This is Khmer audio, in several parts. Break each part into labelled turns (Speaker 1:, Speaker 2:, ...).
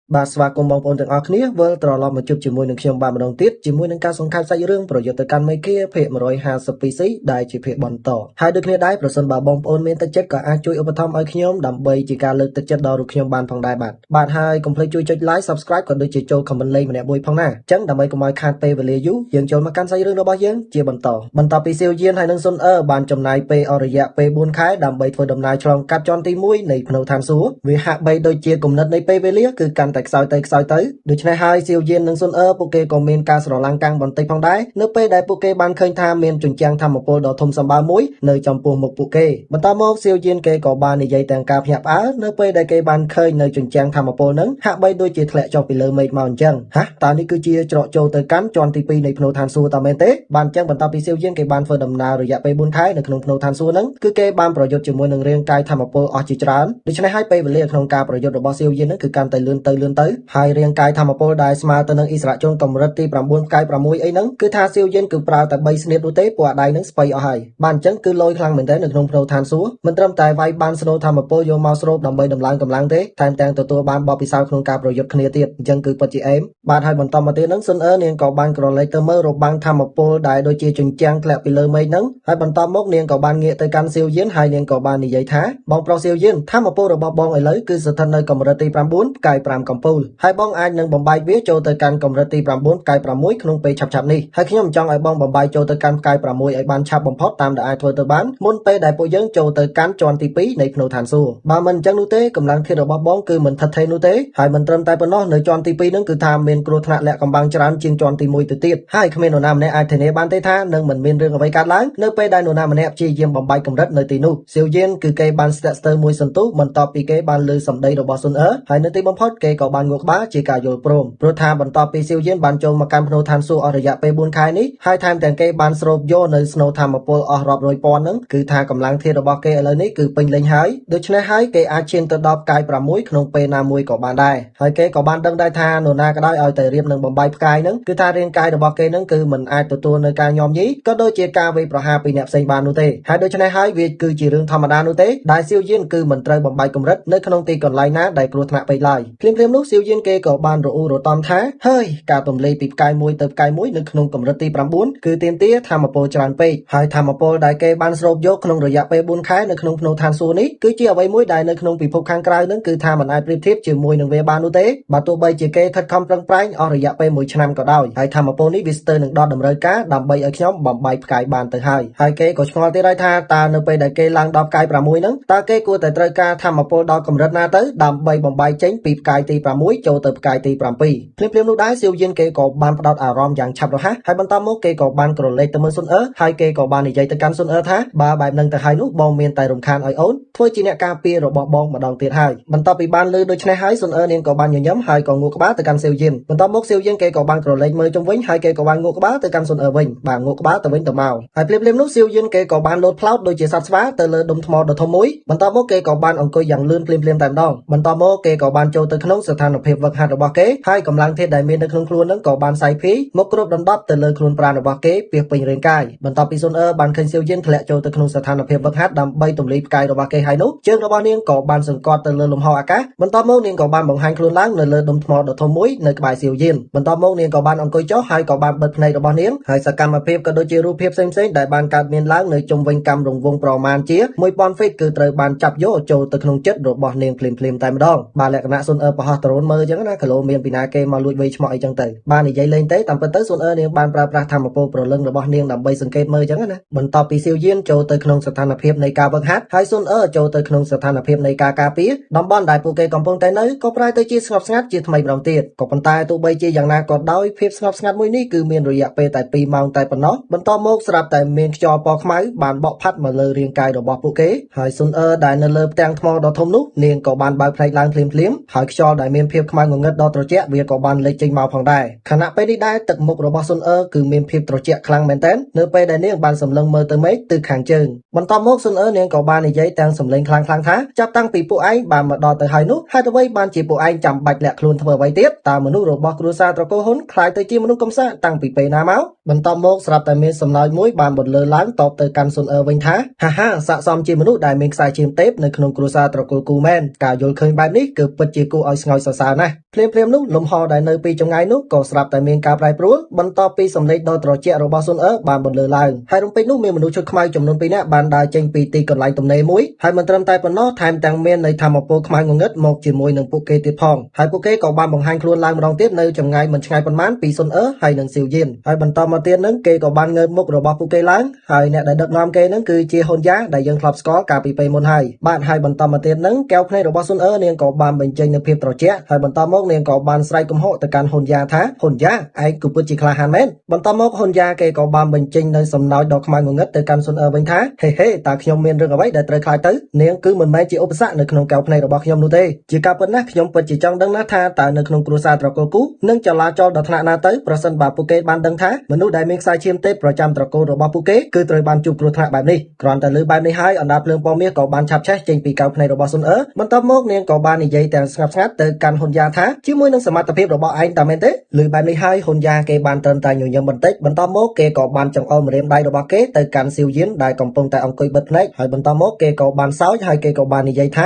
Speaker 1: បាទស្វាគមន៍បងប្អូនទាំងអស់គ្នាវិលត្រឡប់មកជួបជាមួយនឹងខ្ញុំបាទម្ដងទៀតជាមួយនឹងការសង្ខេបសាច់រឿងប្រយុទ្ធទៅកាន់មេគាភាគ 152C ដែលជាភាគបន្តហើយដូចគ្នាដែរប្រសិនបើបងប្អូនមានទឹកចិត្តក៏អាចជួយឧបត្ថម្ភឲ្យខ្ញុំដើម្បីជាការលើកទឹកចិត្តដល់រូបខ្ញុំបានផងដែរបាទបាទហើយកុំភ្លេចជួយចុច Like Subscribe ក៏ដូចជាចូល Comment លេខម្នាក់មួយផងណាអញ្ចឹងដើម្បីកុំឲ្យខាតពេលវេលាយូរយើងចូលមកកាន់សាច់រឿងរបស់យើងជាបន្តបន្ទាប់ពីសៀវយានហើយនិងស៊ុនអឺបានចំណាយពេលអស់រយៈពេល4ខែដើម្បីធ្វើដំណើរឆ្លងកាត់ជាន់ទី1នៃភ្នៅឋានសួគ៌វាហាក់បីដូចជាគំនិតនៃពេលវេលាគឺកាន់តែខ្សោយទៅខ្សោយទៅដូច្នេះហើយសៀវយាននិងស៊ុនអឺពួកគេក៏មានការស្រឡាំងកាំងបន្តិចផងដែរនៅពេលដែលពួកគេបានឃើញថាមានជញ្ជាំងធម្មពលដ៏ធំសម្បើមមួយនៅចំពោះមុខពួកគេបន្តមកសៀវយានគេក៏បាននិយាយទាំងការភ្ញាក់ផ្អើលនៅពេលដែលគេបានឃើញនៅជញ្ជាំងធម្មពលនឹងហាក់បីដូចជាធ្លាក់ចុះពីលើមេឃមកអញ្ចឹងហាតើនេះគឺជាច្រកចូលទៅកាន់ជាន់ទី2នៃភ្នៅឋានសួគ៌តើមែនទេបានអញ្ចឹងបន្ទាប់ពីសៀវយានគេបានធ្វើដំណើររយៈពេល4ខែនៅក្នុងភ្នៅឋានសួគ៌នឹងគឺគេបានប្រយុទ្ធជាមួយនឹងរាងកាយធម្មពលអស់ជាច្រើនដូច្នេះហើយពេលវេលាក្នុងការប្រយុទ្ធរបស់សៀវយាននឹងគឺកាន់តែលឿនទៅលឿនទៅហើយរាងកាយធម្មពលដែលស្មើទៅនឹងអិសរាជជនកម្រិតទី9ផ្កាយ6អីហ្នឹងគឺថាសៀវយានគឺប្រើតែ3ស្នៀតនោះទេពួកអាដៃនឹងស្បៃអស់ហើយបានអញ្ចឹងគឺលយខ្លាំងមែនទែននៅក្នុងភ្នៅឋានសួគ៌មិនត្រឹមតែវាយបានស្នូធម្មពលយកមកស្រូបដើម្បីដំឡើងកម្លាំងទេថែមទាំងទទួលបានបទពិសោធន៍ក្នុងការប្រយុទ្ធគ្នាទៀតអញ្ចឹងគឺពិតជាអេមបាទហើយបន្តមកទៀតហ្នឹងស៊ុនអឺនាងក៏បានក្រឡេកទៅមើលរបាំងធម្មពលដែលដូចជាជញ្ជាំងធ្លាក់ពីលើមេឃហ្នឹងហើយបន្តមកនាងក៏បានងាកទៅកាន់សៀវយានហើយនាងក៏បាននិយាយថាបងប្រុសសៀវយានធម្មពលរបស់បងឥឡូវគឺស្ថិតនៅកម្រិតទី9ផ្កាយ5កំពូលហើយបងអាចនឹងបំបែកវាចូលទៅកាន់កម្រិតទី9ផ្កាយ6ក្នុងពេលឆាប់ៗនេះហើយខ្ញុំចង់ឲ្យបងបំបែកចូលទៅកាន់ផ្កាយ6ឲ្យបានឆាប់បំផុតតាមដែលអាចធ្វើទៅបានមុនពេលដែលពួកយើងចូលទៅកាន់ជាន់ទី2នៃភ្នៅឋានសួគ៌បើមិនអញ្ចឹងនោះទេកម្លាំងធាតុរបស់បងគឺមិនថិតថេរនោះទេហើយមិនត្រឹមតែប៉ុណ្ណោះនៅជាន់ទី2នឹងគឺថាមានគ្រោះថ្នាក់លាក់កំបាំងច្រើនជាងជាន់ទី1ទៅទៀតហើយគ្មាននរណាម្នាក់អាចធានាបានទេថានឹងមិនមានរឿងអ្វីកើតឡើងនៅពេលដែលនរណាម្នាក់ព្យាយាមបំបែកកម្រិតនៅទីនោះសៀវយានគឺគេបានស្ទាក់ស្ទើរមួយសន្ទុះបន្ទាប់ពីគេបានលើសម្ដីរបស់ស៊ុនអឺហើយនៅទីបំផុតគេក៏បានងក់ក្បាលជាការយល់ព្រមព្រោះថាបន្ទាប់ពីសៀវយានបានចូលមកកាន់ភ្នៅឋានសួគ៌អស់រយៈពេល4ខែនេះហើយថែមទាំងគេបានស្រូបយកនៅស្នូធម្មពលអស់រាប់រយពាន់ហ្នឹងគឺថាកម្លាំងធាតុរបស់គេឥឡូវនេះគឺពេញលេញហើយដូច្នេះហើយគេអាចឈានទៅដល់ផ្កាយ6ក្នុងពេលណាមួយក៏បានដែរហើយគេក៏បានដឹងដែរថានរណាក៏ដោយឲ្យតែរៀបនឹងបំបែកផ្កាយហ្នឹងគឺថារាងកាយរបស់គេហ្នឹងគឺមិនអាចទទួលនៅការញោមញីក៏ដូចជាការវាយប្រហារពីអ្នកផ្សេងបាននោះទេហើយដូច្នេះហើយវាគឺជារឿងធម្មតានោះទេដែលសៀវយានគឺមិនត្រូវបំបែកកម្រិតនៅក្នុងទីកន្លែងណាដែលគ្រោះថ្នាក់ពេកឡើយភ្លាមៗនោះសៀវយានគេក៏បានរអ៊ូរតំថាហើយការទម្លាយពីផ្កាយមួយទៅផ្កាយមួយនៅក្នុងកម្រិតទី9គឺទាមទារធម្មពលច្រើនពេកហើយធម្មពលដែលគេបានស្រូបយកក្នុងរយៈពេល4ខែនៅក្នុងភ្នៅឋានសួគ៌នេះគឺជាអ្វីមួយដែលនៅក្នុងពិភពខាងក្រៅនឹងគឺថាមិនអាចប្រៀបធៀបជាមួយនឹងវាបាននោះទេបើទោះបីជាគេខិតខំប្រឹងប្រែងអស់រយៈពេល1ឆ្នាំក៏ដោយហើយធម្មពលនេះវាស្ទើរនឹងដល់តម្រូវការដើម្បីឲ្យខ្ញុំបំបែកផ្កាយបានទៅហើយហើយគេក៏ឆ្ងល់ទៀតហើយថាតើនៅពេលដែលគេឡើងដល់ផ្កាយ6ហ្នឹងតើគេគួរតែត្រូវការធម្មពលដល់កម្រិតណាទៅដើម្បីបំបែកចេញពីផ្កាយទី6ចូលទៅផ្កាយទី7ភ្លាមៗនោះដែរសៀវយានគេក៏បានផ្ដោតអារម្មណ៍យ៉ាងឆាប់រហ័សហើយបន្តមកគេក៏បានក្រឡេកទៅមើលស៊ុនអឺហើយគេក៏បាននិយាយទៅកាន់ស៊ុនអឺថាបើបែបនឹងទៅហើយនោះបងមានតែរំខានឲ្យអូនធ្វើជាអ្នកការពាររបស់បងម្ដងទៀតហើយបន្ទាប់ពីបានលើដូច្នេះហើយស៊ុនអឺនាងក៏បានញញឹមហើយក៏ងក់ក្បាលទៅកាន់សៀវយានបន្ទាប់មកសៀវយានគេក៏បានក្រឡេកមើលជុំវិញហើយគេក៏បានងក់ក្បាលទៅកាន់ស៊ុនអឺវិញបាទងក់ក្បាលទៅវិញទៅមកហើយភ្លាមៗនោះសៀវយានគេក៏បានលោតផ្លោតដូចជាសត្វស្វាទៅលើដុំថ្មដ៏ធំមួយបន្ទាប់មកគេក៏បានអង្គុយយ៉ាងលឿនភ្លាមៗតែម្ដងបន្ទាប់មកគេក៏បានចូលទៅក្នុងស្ថានភាពវឹកហាត់របស់គេហើយកម្លាំងធាតុដែលមាននៅក្នុងខ្លួននឹងក៏បានសាយភាយមកគ្របដណ្ដប់ទៅលើខ្លួនប្រាណរបស់គេពាសពេញរាងកាយបន្ទាប់ពីស៊ុនអឺបានឃើញសៀវយានធ្លាក់ចូលទៅក្នុងស្ថានភាពវឹកហាត់ដើម្បីទម្លាយផ្កាយរបស់គេហើយនោះជើងរបស់នាងក៏បានសង្កត់ទៅលើលំហអាកាសបន្ទាប់មកនាងក៏បានបង្ហាញខ្លួនឡើងនៅលើដុំថ្មដ៏ធំមួយនៅក្បែរសៀវយានបន្ទាប់មកនាងក៏បានអង្គុយចុះហើយក៏បានបិទភ្នែករបស់នាងហើយសកម្មភាពក៏ដូចជារូបភាពផ្សេងៗដែលបានកើតមានឡើងនៅជុំវិញកាំរង្វង់ប្រមាណជា1000ហ្វីតគឺត្រូវបានចាប់យកចូលទៅក្នុងចិត្តរបស់នាងភ្លាមៗតែម្ដងបាទលក្ខណៈស៊ុនអឺប្រហោះដ្រូនមើលអញ្ចឹងណាគីឡូមានពីណាគេមកលួចវៃឆ្មក់អីចឹងទៅបាទនិយាយលេងទេតាមពិតទៅស៊ុនអឺនាងបានប្រើប្រាស់ធម្មពលប្រលឹងរបស់នាងដើម្បីសង្កេតមើលអញ្ចឹងណាបន្ទាប់ពីសៀវយានចូលទៅក្នុងស្ថានភាពនៃការវឹកហាត់ហើយស៊ុនអឺចូលទៅក្នុងស្ថានភាពនៃការការពារតំបន់ដែលពួកគេកំពុងតែនៅក៏ប្រែទៅជាស្ងប់ស្ងាត់ជាថ្មីម្ដងទៀតក៏ប៉ុន្តែទោះបីជាយ៉ាងណាក៏ដោយភាពស្ងប់ស្ងាត់មួយនេះគឺមានរយៈពេលតែ2ម៉ោងតែប៉ុណ្ណោះបន្ទាប់មកស្រាប់តែមានខ្យល់ពណ៌ខ្មៅបានបក់ផាត់មកលើរាងកាយរបស់ពួកគេហើយស៊ុនអឺដែលនៅលើផ្ទាំងថ្មដ៏ធំនោះនាងក៏បានបើកភ្នែកឡើងភ្លាមៗហើយខ្យល់ដែលមានភាពខ្មៅងងឹតដ៏ត្រជាក់វាក៏បានលេចចេញមកផងដែរខណៈពេលនេះដែរទឹកមុខរបស់ស៊ុនអឺគឺមានភាពត្រជាក់ខ្លាំងមែនទែននៅពេលដែលនាងបានសម្លឹងមើលទៅមេឃទិសខាងជើងបន្ទាប់មកស៊ុនអឺនាងក៏បាននិយាយទាំងសម្លេងខ្លាំងៗថាចាប់តាំងពីពួកឯងបានមកដល់ទៅហើយនោះហេតុអ្វីបានជាពួកឯងចាំបាច់លាក់ខ្លួនធ្វើអ្វីទៀតតើមនុស្សរបស់គ្រួសារត្រកូលហ៊ុនក្លាយទៅជាមនុស្សកំសាកតាំងពីពេលណាមកបន្ទាប់មកស្រាប់តែមានសំណើចមួយបានបន្លឺឡើងតបទៅកាន់ស៊ុនអឺវិញថាហាហាស័ក្តិសមជាមនុស្សដែលមានខ្សែឈាមទេពនៅក្នុងគ្រួសារត្រកូលគូមែនការយល់ឃើញបែបនេះគឺពិតជាគួរឲ្យស្ងើច ឲ្យសរសើរណាស់ភ្លាមៗនោះលំហដែលនៅពីចម្ងាយនោះក៏ស្រាប់តែមានការប្រែប្រួលបន្ទាប់ពីសម្លេងដ៏ត្រជាក់របស់ស៊ុនអឺបានបន្លឺឡើងហើយរំពេចនោះមានមនុស្សឈុតខ្មៅចំនួន2នាក់បានដើរចេញពីទីកន្លែងទំនេរមួយហើយមិនត្រឹមតែប៉ុណ្ណោះថែមទាំងមាននៃធម្មពលខ្មៅងងឹតមកជាមួយនឹងពួកគេទៀតផងហើយពួកគេក៏បានបង្ហាញខ្លួនឡើងម្ដងទៀតនៅចម្ងាយមិនឆ្ងាយប៉ុន្មានពីស៊ុនអឺហើយនិងស៊ីវយៀនហើយបន្តមកទៀតនឹងគេក៏បានងើបមុខរបស់ពួកគេឡើងហើយអ្នកដែលដឹកនាំគេនឹងគឺជាហ៊ុនយ៉ាដែលយើងធ្លាប់ស្គាល់កាលពីពេលមុនហើយបាទហើយបន្តមកទៀតនឹងកែវភ្នែករបស់ស៊ុនអឺនាងក៏បានបញ្ចេញនូវភាពត្រជាក់ហើយបន្តមកនាងក៏បានស្រែកកំហុសទៅកាន់ហ៊ុនយ៉ាថាហ៊ុនយ៉ាឯងគឺពិតជាក្លាហានមែនបន្តមកហ៊ុនយ៉ាគេក៏បានបញ្ចេញនូវសំណោចដ៏ខ្មៅងងឹតទៅកាន់ស៊ុនអឺវិញថាហេហេតើខ្ញុំមានរឿងអ្វីដែលត្រូវខ្លាចទៅនាងគឺមិនមែនជាឧបសគ្គនៅក្នុងកែវភ្នែករបស់ខ្ញុំនោះទេជាការពិតណាស់ខ្ញុំពិតជាចង់ដឹងណាស់ថាតើនៅក្នុងគ្រួសារត្រកូលគូនឹងចលាចលដល់ថ្នាក់ណាទៅប្រសិនបើពួកគេបានដឹងថាមនុស្សដែលមានខ្សែឈាមទេពប្រចាំត្រកូលរបស់ពួកគេគឺត្រូវបានជួបគ្រោះថ្នាក់បែបនេះគ្រាន់តែលើបែបនេះហើយអណ្ដាតភ្លើងពណ៌មាសក៏បានឆាប់ឆេះចេញពីកែវភ្នែករបស់ស៊ុនអឺបន្ទាប់មកនាងក៏បាននិយាយទាំងស្ងប់ស្ងាត់ទៅកាន់ហ៊ុនយ៉ាថាជាមួយនឹងសមត្ថភាពរបស់ឯងតាមែនទេលើបែបនេះហើយហ៊ុនយ៉ាគេបានត្រឹមតែញញឹមបន្តិចបន្ទាប់មកគេក៏បានចង្អុលម្រាមដៃរបស់គេទៅកាន់ស៊ីវយៀនដែលកំពុងតែអង្គុយបិទភ្នែកហើយបន្តមកគេក៏បានសើចហើយគេក៏បាននិយាយថា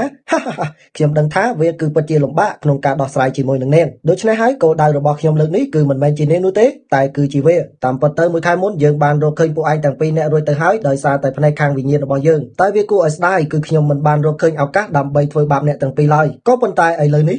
Speaker 1: ខ្ញុំដឹងថាវាគឺពិតជាលំបាកក្នុងការដោះស្រាយជាមួយនឹងនាងដូច្នេះហើយគោលដៅរបស់ខ្ញុំលើកនេះគឺមិនមែនជានាងនោះទេតែគឺជាវាតាមពិតទៅមួយខែមុនយើងបានរកឃើញពួកឯងទាំងពីរនាក់រួចទៅហើយដោយសារតែផ្នែកខាងវិញ្ញាណរបស់យើងតែវាគួរឲ្យស្ដាយគឺខ្ញុំមិនបានរកឃើញឱកាសដើម្បីធ្វើបាបអ្នកទាំងពីរឡើយក៏ប៉ុន្តែឥឡូវនេះ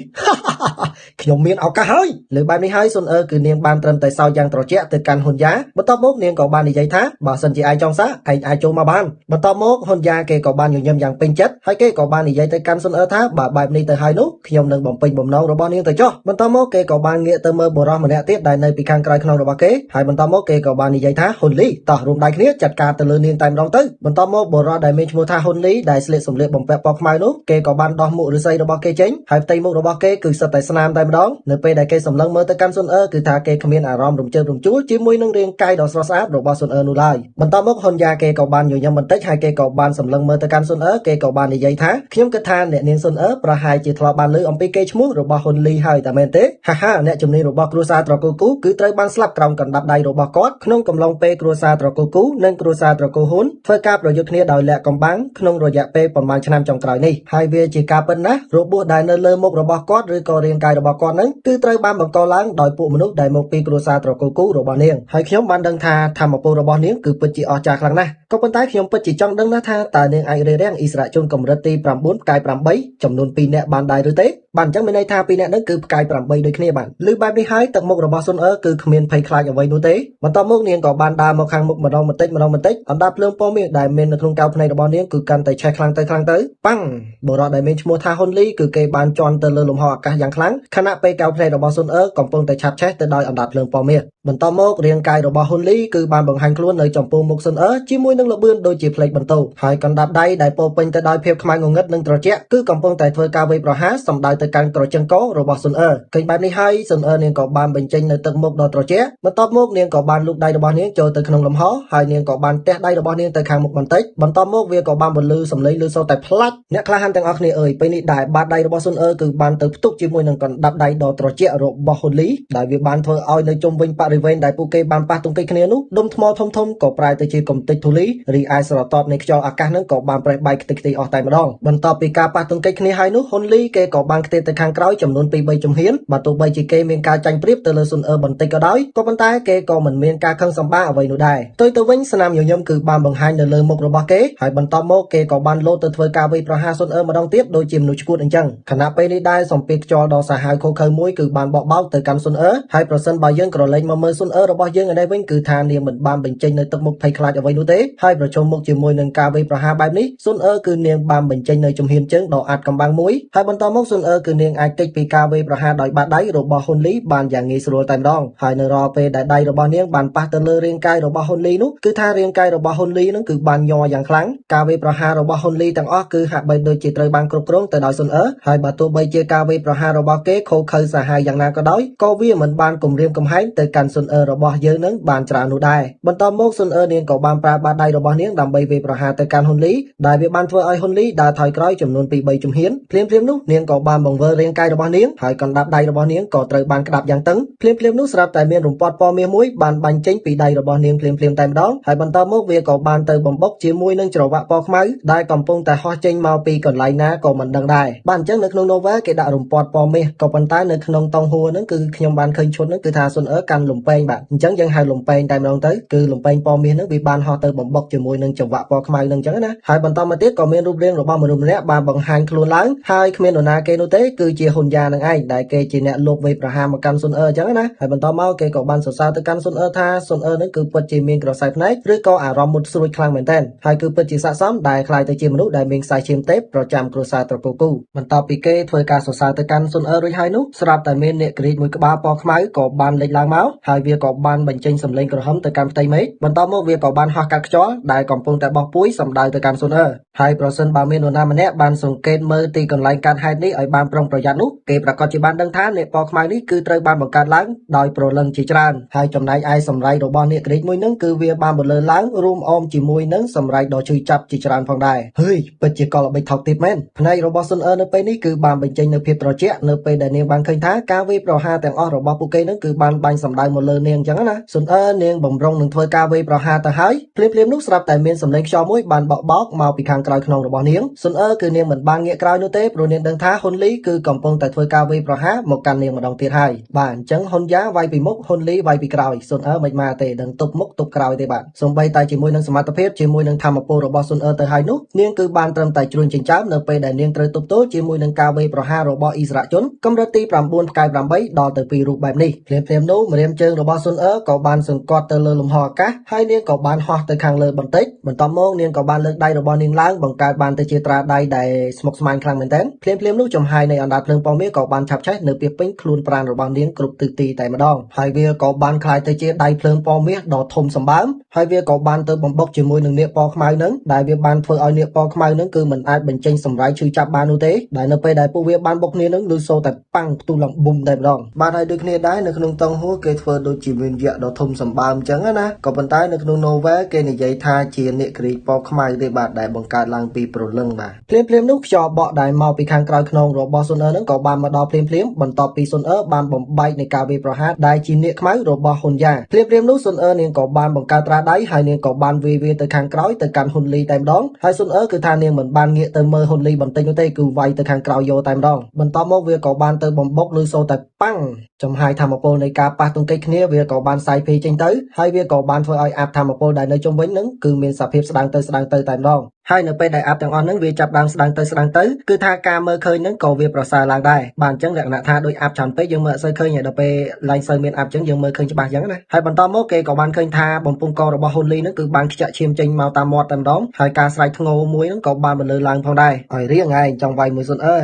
Speaker 1: ខ្ញុំមានឱកាសហើយលើបែបនេះហើយស៊ុនអឺគឺនាងបានត្រឹមតែសើចយ៉ាងត្រជាក់ទៅកាន់ហ៊ុនយ៉ាបន្ទាប់មកនាងក៏បាននិយាយថាបើសិនជាឯងចង់សាឯងអាចចូលមកបានបន្ទាប់មកហ៊ុនយ៉ាគេក៏បានញញឹមយ៉ាងពេញចិត្តហើយគេក៏បាននិយាយទៅកាន់ស៊ុនអឺថាបើបែបនេះទៅហើយនោះខ្ញុំនឹងបំពេញបំណងរបស់នាងទៅចុះបន្ទាប់មកគេក៏បានងាកទៅមើលបុរសម្នាក់ទៀតដែលនៅពីខាងក្រោយខ្នងរបស់គេហើយបន្ទាប់មកគេក៏បាននិយាយថាហ៊ុនលីតោះរួមដៃគ្នាចាត់ការទៅលើនាងតែម្ដងទៅបន្ទាប់មកបុរសដែលមានឈ្មោះថាហ៊ុនលីដែលស្លៀកសម្លៀកបំពាក់ពណ៌ខ្មៅនោះគេក៏បានដោះមួកឫស្សីរបស់គេចេញហើយផ្ទៃមុខរបស់គេគឺសុទ្ធតែស្នាមតែម្ដងនៅពេលដែលគេសម្លឹងមើលទៅកាន់ស៊ុនអឺគឺថាគេគ្មានអារម្មណ៍រំជើបរំជួលជាមួយនឹងរាងកាយដ៏ស្រស់ស្អាតរបស់ស៊ុនអឺនោះឡើយបន្ទាប់មកហ៊ុនយ៉ាគេក៏បានញញឹមបន្តិចហើយគេក៏បានសម្លឹងមើលទៅកាន់ស៊ុនអឺគេក៏បាននិយាយថាខ្ញុំគិតថាអ្នកនាងស៊ុនអឺប្រហែលជាធ្លាប់បានឮអំពីកេរ្តិ៍ឈ្មោះរបស់ហ៊ុនលីហើយតែមែនទេហាហាអ្នកជំនាញរបស់គ្រួសារត្រកូលគូគឺត្រូវបានស្លាប់ក្រោមកណ្ដាប់ដៃរបស់គាត់ក្នុងកំឡុងពេលគ្រួសារត្រកូលគូនិងគ្រួសារត្រកូលហ៊ុនធ្វើការប្រយុទ្ធគ្នាដោយលាក់កំបាំងក្នុងរយៈពេលប្រមាណឆ្នាំចុងក្រោយនេះហើយវាជាការពិតណាស់របួសដែលនៅលើមុខរបស់គាត់ឬក៏រាងកាយរបស់គាត់នឹងគឺត្រូវបានបង្កឡើងដោយពួកមនុស្សដែលមកពីគ្រួសារត្រកូលគូរបស់នាងហើយខ្ញុំបានដឹងថាធម្មពលរបស់នាងគឺពិតជាអស្ចារ្យខ្លាំងណាស់ក៏ប៉ុន្តែខ្ញុំពិតជាចង់ដឹងណាស់ថាតើនាងអាចរារាំងអិសរាជជនកម្រិតទី9ផ្កាយ8ចំនួន2នាក់បានដែរឬទេបាទអញ្ចឹងមានន័យថា2នាក់នឹងគឺផ្កាយ8ដូចគ្នាបាទឮបែបនេះហើយទឹកមុខរបស់ស៊ុនអឺគឺគ្មានភ័យខ្លាចអ្វីនោះទេបន្ទាប់មកនាងក៏បានដើរមកខាងមុខម្ដងបន្តិចម្ដងបន្តិចអណ្ដាតភ្លើងពណ៌មាសដែលមាននៅក្នុងកែវភ្នែករបស់នាងគឺកាន់តែឆេះខ្លាំងទៅខ្លាំងទៅប៉ាំងបុរសដែលមានឈ្មោះថាហ៊ុនលីគឺគេបានជន់ទៅលើលំហអាកាសយ៉ាងខ្លាំងខណៈពេលកែវភ្នែករបស់ស៊ុនអឺកំពុងតែឆាប់ឆេះទៅដោយអណ្ដាតភ្លើងពណ៌មាសបន្តមករាងកាយរបស់ហ៊ុនលីគឺបានបង្ហាញខ្លួននៅចំពោះមុខស៊ុនអឺជាមួយនឹងល្បឿនដូចជាផ្លេកបន្ទោហើយកណ្ដាប់ដៃដែលពោពេញទៅដោយភាពខ្មៅងងឹតនិងត្រជាក់គឺកំពុងតែធ្វើការវាយប្រហារសម្ដៅទៅកាន់ក្រជឹងករបស់ស៊ុនអឺឃើញបែបនេះហើយស៊ុនអឺនាងក៏បានបញ្ចេញនៅទឹកមុខដ៏ត្រជាក់បន្ទាប់មកនាងក៏បានលូកដៃរបស់នាងចូលទៅក្នុងលំហហើយនាងក៏បានទះដៃរបស់នាងទៅខាងមុខបន្តិចបន្ទាប់មកវាក៏បានបន្លឺសំឡេងលឺសូរតែផ្លាច់អ្នកក្លាហានទាំងអស់គ្នាអើយពេលនេះដែរបាតដៃរបស់ស៊ុនអឺគឺបានទៅផ្ទុកជាមួយនឹងកណ្ដាប់ដៃដ៏ត្រជាក់របស់ហ៊ុនលីដែលវាបានធ្វើឲ្យនៅជុំវិញបរិវេណដែលពួកគេបានប៉ះទង្គិចគ្នានោះដុំថ្មធំធំក៏ប្រែទៅជាកំទេចធូលីរីឯស្រទាប់នៃខ្យល់អាកាសនឹងក៏បានប្រេះបែកខ្ទេចខ្ទីអស់តែម្ដងបន្ទាប់ពីការប៉ះទង្គិចគ្នាហើយនោះហ៊ុនលីគេក៏បានខ្ទេចទៅខាងក្រោយចំនួន2 3ជំហានបើទោះបីជាគេមានការចាញ់ប្រៀបទៅលើស៊ុនអឺបន្តិចក៏ដោយក៏ប៉ុន្តែគេក៏មិនមានការខឹងសម្បាអ្វីនោះដែរផ្ទុយទៅវិញស្នាមញញឹមគឺបានបង្ហាញនៅលើមុខរបស់គេហើយបន្ទាប់មកគេក៏បានលោតទៅធ្វើការវាយប្រហារស៊ុនអឺម្ដងទៀតដូចជាមនុស្សឈួតអញ្ចឹងខណៈពេលនេះដែរសម្ពាធខ្យល់ដ៏សាហាវឃោឃៅមួយគឺបានបក់បោកទៅកាន់ស៊ុនអឺហើយប្រសិនបើយើងក្រឡេកមកមើលស៊ុនអឺរបស់យើងឯនេះវិញគឺថានាងមិនបានបញ្ចេញនៅទឹកមុខភ័យខ្លាចអ្វីនោះទេហើយប្រឈមមុខជាមួយនឹងការវាយប្រហារបែបនេះស៊ុនអឺគឺនាងបានបញ្ចេញនៅជំហានជើងដ៏អាតកំបាំងមួយហើយបន្តមកស៊ុនអឺគឺនាងអាចគេចពីការវាយប្រហារដោយបាតដៃរបស់ហ៊ុនលីបានយ៉ាងងាយស្រួលតែម្ដងហើយនៅរាល់ពេលដែលដៃរបស់នាងបានប៉ះទៅលើរាងកាយរបស់ហ៊ុនលីនោះគឺថារាងកាយរបស់ហ៊ុនលីនឹងគឺបានញ័រយ៉ាងខ្លាំងការវាយប្រហាររបស់ហ៊ុនលីទាំងអស់គឺហាក់បីដូចជាត្រូវបានគ្រប់គ្រងទៅដោយស៊ុនអឺហើយបើទោះបីជាការវាយប្រហាររបស់គេឃោឃៅសាហាវយ៉ាងណាក៏ដោយក៏វាមិនបានគំរាមកំហែងទៅកាន់ កាន់ស៊ុនអឺរបស់យើងនឹងបានច្រើននោះដែរបន្តមកស៊ុនអឺនាងក៏បានប្រើបាតដៃរបស់នាងដើម្បីវាយប្រហារទៅកាន់ហ៊ុនលីដែលវាបានធ្វើឲ្យហ៊ុនលីដើរថយក្រោយចំនួន2 3ជំហានភ្លាមៗនោះនាងក៏បានបង្វិលរាងកាយរបស់នាងហើយកណ្ដាប់ដៃរបស់នាងក៏ត្រូវបានក្តាប់យ៉ាងតឹងភ្លាមៗនោះស្រាប់តែមានរំពាត់ពណ៌មាសមួយបានបាញ់ចេញពីដៃរបស់នាងភ្លាមៗតែម្ដងហើយបន្តមកវាក៏បានទៅបំបុកជាមួយនឹងច្រវាក់ពណ៌ខ្មៅដែលកំពុងតែហោះចេញមកពីកន្លែងណាក៏មិនដឹងដែរបាទអញ្ចឹងនៅក្នុង novel គេដាក់រំពាត់ពណ៌មាសក៏ប៉ុន្តែនៅក្នុងតង់ហួរហ្នឹងគឺខ្ញុំបានឃើញឈុតហ្នឹងគឺថាស៊ុនអឺកាន់លំពែងបាទអញ្ចឹងយើងហៅលំពែងតែម្ដងទៅគឺលំពែងពណ៌មាសហ្នឹងវាបានហោះទៅបំបុកជាមួយនឹងចង្វាក់ពណ៌ខ្មៅហ្នឹងអញ្ចឹងណាហើយបន្តមកទៀតក៏មានរូបរាងរបស់មនុស្សម្នាក់បានបង្ហាញខ្លួនឡើងហើយគ្មាននរណាគេនោះទេគឺជាហ៊ុនយ៉ានឹងឯងដែលគេជាអ្នកលោកវេប្រហារមកកាន់ស៊ុនអឺអញ្ចឹងណាហើយបន្តមកគេក៏បានសរសើរទៅកាន់ស៊ុនអឺថាស៊ុនអឺហ្នឹងគឺពិតជាមានក្រសែភ្នែកឬក៏អារម្មណ៍មុតស្រួចខ្លាំងមែនទែនហើយគឺពិតជាស័ក្តិសមដែលក្លាយទៅជាមនុស្សដែលមានខ្សែឈាមទេពប្រចាំគ្រួសារត្រកូលគូបន្ទាប់ពីគេធ្វើការសរសើរទៅកាន់ស៊ុនអឺរួចហើយនោះស្រាប់តែមានអ្នកក្រីកមួយក្បាលពណ៌ខ្មៅក៏បានលេចឡើងមកហើយវាក៏បានបញ្ចេញសម្លេងក្រហមទៅកាន់ផ្ទៃមេឃបន្តមកវាក៏បានហោះកាត់ខ្យល់ដែលកំពុងតែបោះពួយសម្ដៅទៅកាន់ស៊ុនអឺហើយប្រសិនបើមាននរណាម្នាក់បានសង្កេតមើលទីកន្លែងកើតហេតុនេះឲ្យបានប្រុងប្រយ័ត្ននោះគេប្រកាសជាបានដឹងថាអ្នកពណ៌ខ្មៅនេះគឺត្រូវបានបង្កើតឡើងដោយប្រលឹងជាច្រើនហើយចំណែកឯសម្រែករបស់អ្នកក្រីកមួយនឹងគឺវាបានបន្លឺឡើងរួមអមជាមួយនឹងសម្រែកដ៏ឈឺចាប់ជាច្រើនផងដែរហើយពិតជាកលល្បិចថោកទាបមែនផ្នែករបស់ស៊ុនអឺនៅពេលនេះគឺបានបញ្ចេញនូវភាពត្រជាក់នៅពេលដែលនាងបានឃើញថាការវាយប្រហារទាំងអស់របស់ពួកគេនឹងគឺបានបាញ់សម្ដៅមកលើនាងអញ្ចឹងណាស៊ុនអឺនាងបំរុងនឹងធ្វើការវាយប្រហារទៅហើយភ្លាមៗនោះស្រាប់តែមានសម្លេងខ្យល់មួយបានបក់បោកមកពីខាងក្រោយខ្នងរបស់នាងស៊ុនអឺគឺនាងមិនបានងាកក្រោយនោះទេព្រោះនាងដឹងថាហ៊ុនលីគឺកំពុងតែធ្វើការវាយប្រហារមកកាន់នាងម្ដងទៀតហើយបាទអញ្ចឹងហ៊ុនយ៉ាវាយពីមុខហ៊ុនលីវាយពីក្រោយស៊ុនអឺមិនមកទេដឹងទប់មុខទប់ក្រោយទេបាទសូម្បីតែជាមួយនឹងសមត្ថភាពជាមួយនឹងធម៌ពលរបស់ស៊ុនអឺទៅហើយនោះនាងគឺបានត្រឹមតែជ្រួញចិញ្ចើមនៅពេលដែលនាងត្រូវទប់ទល់ជាមួយនឹងការវាយប្រហាររបស់អ៊ីស្រាអែលជនកម្រិតទី9ផ្កាយ8ដល់ទៅ2រូបបែបនេះភ្លាមៗនោះម្រាមជើងរបស់ស៊ុនអឺក៏បានសង្កត់ទៅលើលំហអាកាសហើយនាងក៏បានហោះទៅខាងលើបន្តិចបន្ទាប់មកនាងក៏បានលើកដៃរបស់នាងឡើងបង្កើតបានទៅជាត្រាដៃដែលស្មុគស្មាញខ្លាំងមែនទែនភ្លាមៗនោះចំហាយនៃអណ្ដាតភ្លើងពណ៌មាសក៏បានឆាបឆេះនៅពាសពេញខ្លួនប្រាណរបស់នាងគ្រប់ទិសទីតែម្ដងហើយវាក៏បានក្លាយទៅជាដៃភ្លើងពណ៌មាសដ៏ធំសម្បើមហើយវាក៏បានទៅបំបុកជាមួយនឹងនាគពណ៌ខ្មៅនឹងដែលវាបានធ្វើឲ្យនាគពណ៌ខ្មៅនឹងគឺមិនអាចបញ្ចេញសម្រាយឈឺចាប់បាននោះទេដែលនៅពេលដែលពួកវាបានបុកគ្នានឹងឮសូរតែប៉ាំងផ្ទុះឡើងប៊ុំតែម្ដងបាទហើយដូចគ្នាដែរនៅក្នុងតង់ហួរគេធ្វើដូចជាមានយក្សដ៏ធំសម្បើមអញ្ចឹងណាក៏ប៉ុន្តែនៅក្នុង novel គេនិយាយថាជានាគក្រីកពណ៌ខ្មៅទេបាទដែលបង្កើតឡើងពីព្រលឹងបាទភ្លាមៗនោះខ្យល់បក់ដែលមកពីខាងក្រោយខ្នងរបស់ស៊ុនអឺនឹងក៏បានមកដល់ភ្លាមៗបន្ទាប់ពីស៊ុនអឺបានបំបែកនៃការវាយប្រហារដែលជានាគខ្មៅរបស់ហ៊ុនយ៉ាភ្លាមៗនោះស៊ុនអឺនាងក៏បានបង្កើតត្រាដៃហើយនាងក៏បានវាយវាទៅខាងក្រោយទៅកាន់ហ៊ុនលីតែម្ដងហើយស៊ុនអឺគឺថានាងមិនបានងាកទៅមើលហ៊ុនលីបន្តិចនោះទេគឺវាយទៅខាងក្រោយយកតែម្ដងបន្ទាប់មកវាក៏បានទៅបំបុកឬសូតែប៉ាំងចំហាយធម្មពលនៃការប៉ះទង្គិចគ្នាវាក៏បានសាយភាយចេញទៅហើយវាក៏បានធ្វើឲ្យអាប់ធម្មពលដែលនៅជុំវិញនឹងគឺមានសភាពស្ដាងទៅស្ដាងទៅតែម្ដងហើយនៅពេលដែលអាប់ទាំងអស់ហ្នឹងវាចាប់ដើមស្ដាងទៅស្ដាងទៅគឺថាការមើលឃើញហ្នឹងក៏វាប្រសើរឡើងដែរបាទអញ្ចឹងលក្ខណៈថាដូចអាប់ច្រើនពេកយើងមើលអត់សូវឃើញហើយដល់ពេលឡើងសូវមានអាប់អញ្ចឹងយើងមើលឃើញច្បាស់អញ្ចឹងណាហើយបន្តមកគេក៏បានឃើញថាបំពង់ករបស់ហ៊ុនលីហ្នឹងគឺបានខ្ចាក់ឈាមចេញមកតាមមាត់តែម្ដងហើយការស្រែកធ្ងោមួយហ្នឹងក៏បានបន្លឺឡើងផងដែរឲ្យរៀងឯងចង់វាយមួយស៊ុនអឺ